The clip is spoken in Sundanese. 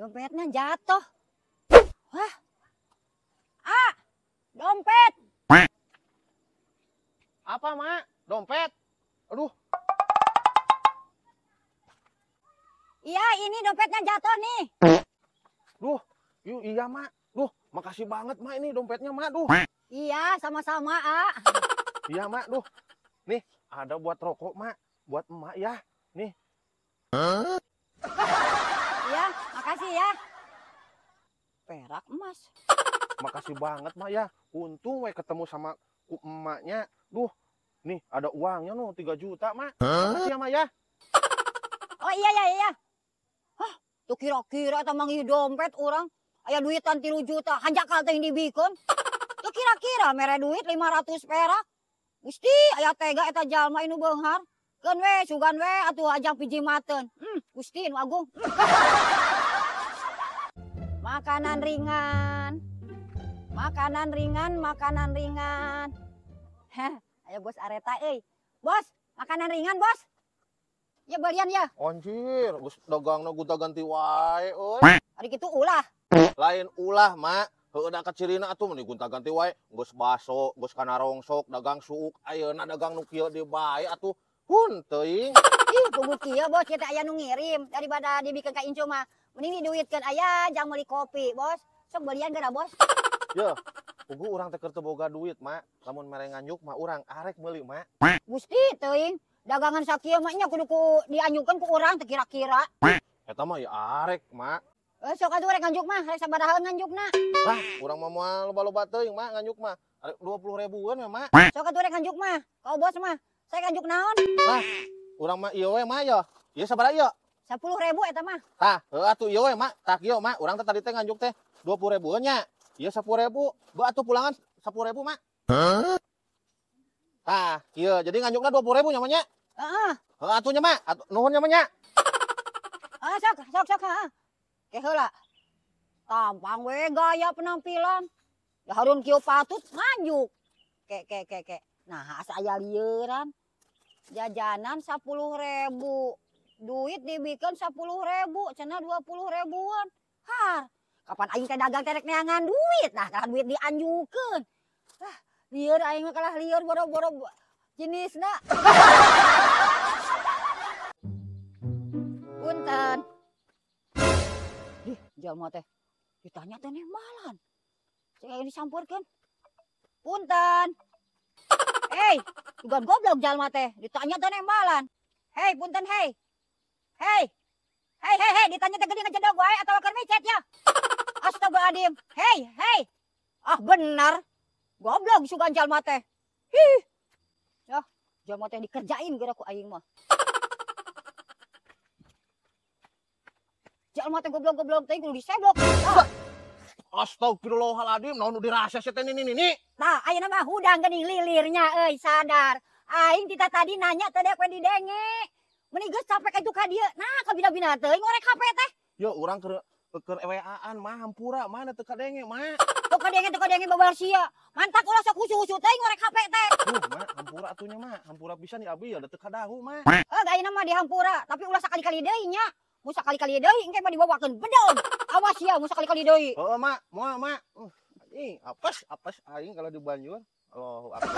Dompetnya jatuh. Wah. Ah, dompet. Apa, Mak? Dompet? Aduh. Iya, ini dompetnya jatuh nih. Duh, iya, Mak. Duh, makasih banget, Mak, ini dompetnya, Mak. Duh. Iya, sama-sama, A. Iya, Mak. Duh. Nih, ada buat rokok, Mak. Buat emak ya. Nih. Iya, makasih ya. Perak emas. Makasih banget, Mak ya. Untung we ketemu sama emaknya. Duh, nih ada uangnya nuh 3 juta, Mak. Makasih ya, Mak ya. Oh iya iya iya. Hah, tuh kira-kira eta manggih dompet orang aya duitan 3 juta, hanjakal teh dibikeun. Tuh kira-kira mere duit 500 perak. Gusti aya tega eta jalma inu beunghar. Keun we sugan we atuh ajang pijimateun. Gusti nu agung. Makanan ringan. Makanan ringan, makanan ringan. Heh, ayo bos areta euy. Bos, makanan ringan, Bos. Ya belian ya. Anjir, geus dagangna gonta-ganti wae euy. Ari kitu ulah. Lain ulah, Mak. Heueuh da kacirina atuh meni gonta-ganti wae. Geus baso, geus kana rongsok, dagang suuk, ayeuna dagang nu kieu deui bae atuh. Pun teuing. Ih, kudu kieu bos, kita aya nu ngirim daripada dibikeun ka incu mah. Mending diduitkeun aya jang meuli kopi, Bos. Sok belian geura, Bos. Yeuh, pugu urang teh keur teu boga duit, Mak. Lamun mere nganjuk mah urang arek meuli, Mak. Gusti teuing, dagangan sakieu mah nya kudu ku dianjukkeun ku urang teh kira-kira. Eta mah ya arek, Mak. Sok atuh rek nganjuk mah, rek sabaraha nganjukna. Lah, urang mah moal loba-loba teuing, Mak, nganjuk mah. Arek 20 ribuan we, Mak. Sok atuh rek nganjuk mah. Kau bos mah, saya nganjuk naon? Lah, urang mah ieu we, Mak, ya. Ieu sabaraha ieu? 10.000 eta mah. Tah, heuh atuh ieu we, Mak. Tah kieu, Mak, urang teh tadi teh nganjuk teh 20 ribuan nya. Ieu 10.000. Beuh atuh pulangan 10.000, Mak. Hah? Tah, kieu. Jadi nganjukna 20.000 nya, Mak, nya. Heeh. Heuh atuh nya, Mak. Atuh nuhun nya, Mak, nya. Ah, sok, sok, sok, heeh. Ke heula. Tampang we gaya penampilan. Da harun kieu patut nganjuk. Ke ke ke ke. Nah, asa aya lieuran. Jajanan 10.000. Duit dibikeun 10.000, cenah 20 ribuan. Har, kapan aing teh dagang teh rek neangan duit? Nah, kalah duit dianjukeun. Ah, lieur aing mah kalah lieur boro-boro jenisna. Punten. Ih, jalma teh ditanya teh nembalan. Cek aing disampeurkeun. Punten. Hei, bukan goblok jalma teh, ditanya teh nembalan. Hei, punten hei. Hei. Hei, hei, hei, ditanya teh geuning ngejedog wae atawa keur micet ya. Astagfirullahaladzim. Hei, hei. Ah, benar. Goblok sugan jalma teh. Hih. Ya, jalma teh dikerjain geura ku aing mah. Jalma teh goblok-goblok teh kudu diseblok. Ah. Astagfirullahaladzim, naon nu dirasa sia teh nini nini. Tah, ayeuna mah hudang geuning lilirnya euy, sadar. Aing tita tadi nanya teh dek we didenge. Meni geus capek ka itu ka dieu. Nah, kabina-bina teuing ngorek HP teh. Yo, urang keur WA-an mah hampura mana teu kadenge, Mak. Teu kadenge, teu kadenge babar sia. Mantak ulah sok husu-husu teuing ngorek HP teh. Duh, Mak, hampura atuh nya, Mak. Hampura pisan ya abi ya da teu kadahu, Mak. Heuh, ayeuna mah dihampura, tapi ulah sakali-kali deui nya. Mun sakali-kali deui engke mah dibawakeun bedog. Awas sia mun sakali-kali deui. Heeh, Mak. Moal, Mak. Anjing, apes, apes aing kalau di Banjur. Allahu akbar.